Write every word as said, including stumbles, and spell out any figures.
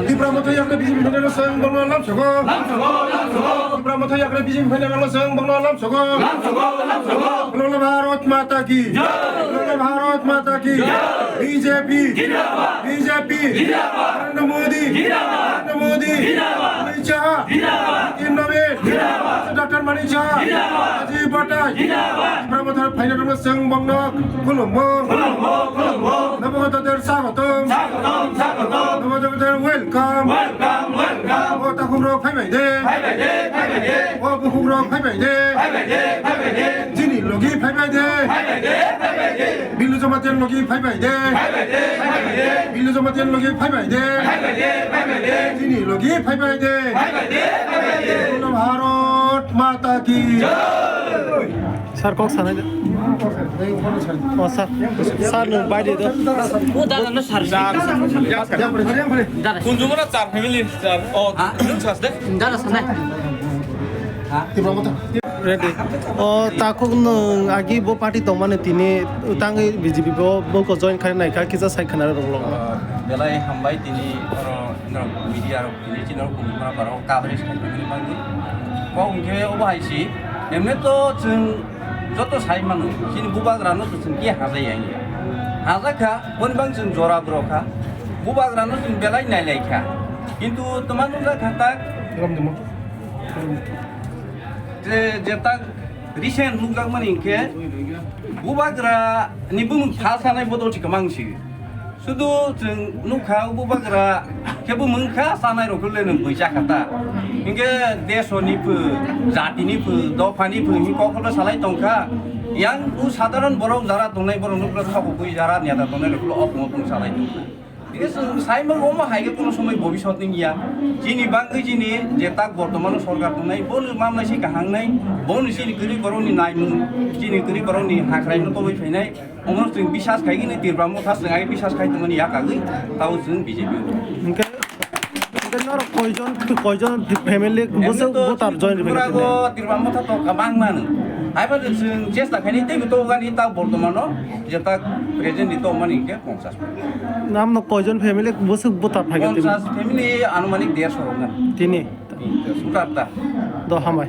Tipra Motha yakni B J P phainai rok chwng bongno lamsogo. Tipra Motha yakni B J P phainai rok chwng bongno lamsogo. Bongno Bharat Mata ki. Bongno Bharat Mata ki. B J P. B J P. Narendra Modi. Narendra Modi. Amit Shah. Kim Nobin. Doctor Manik Shah. Ajib Bhatai. Tipra Motha phainai rok chwng bongno khulumbo. Namo jotoder swagotom. Namo jotoder welcome. O takhuk rok phaibai de. O bukhuk rok phaibai de. Chini logi phaibai de. Bilu Jamatia logi phaibai de. Bilu Jamatia logi phaibai de. Chini logi phaibai de. Bharot Mata ki. Sir, kok sanai de. O, sir. Sir, nwng bai de do. O, dada, no, sir. Dada. Kunjungo na char family, sir. O, nwng sas de. Dada, sanai. Ready. O, takhuk nwng agi bo party tongmani tini tangwi B J P bo, bo ko join khai nai kha, kisa sai khna rwng lo. Belai hambai tini oro norok media rok tini chini rok kunjungo na parao coverage khai tongmani bagwi. Kok hwnkhe obo hai si, emne to chwng joto sai mano, chini bubagrano to chwng khe hajai ya. Hajak kha, boni bang chwng jora bwrok kha. Bubagrano chwng belai nailai kha. Kintu twma nukjak kha tak. Je, je tak recent nukjakmani hinkhe bubagra ni bumung pha sanai bodol si kwmang si. Sudu chwng nukha bubagra khe bumung kha sanai rok le nwng bui chakha ta. Hinkhe deso ni phu, jati ni phu, dopha ni phu hi kokolo salai tongkha. Yang u sadharon borok jara tongnai borok nukle thabo bui jara neta tongnai rok le opmo tong salai tongkha. Tini chwng saimung omo hai khe kono somoi bobisot ni ya. Chini bagwi chini je tak bortomano sorkar tongnai, bono mamlai se kahang nai, bono chini kwrwi borokni naimung, chini kwrwi borokni hakhraino tobwi phainai, omono chwng bisas khai gini Tipra Motha chwng ai bisas khai tongmani ya kagwi, tabo chwng B J P o. Hwnkhe, hwnkhe norok koijon, koijon family bwswk voter join rwbaikha tini? Tipra Motha to kabang mano. Haiba chwng chesta khainai teibo to gani ta bortomano je tak present ni tongmani hinkhe Namno koijon family bwswk buta phaikha tini? Ponchas family anumanik dersho rok na. Tini? Sukarta. Do hambai.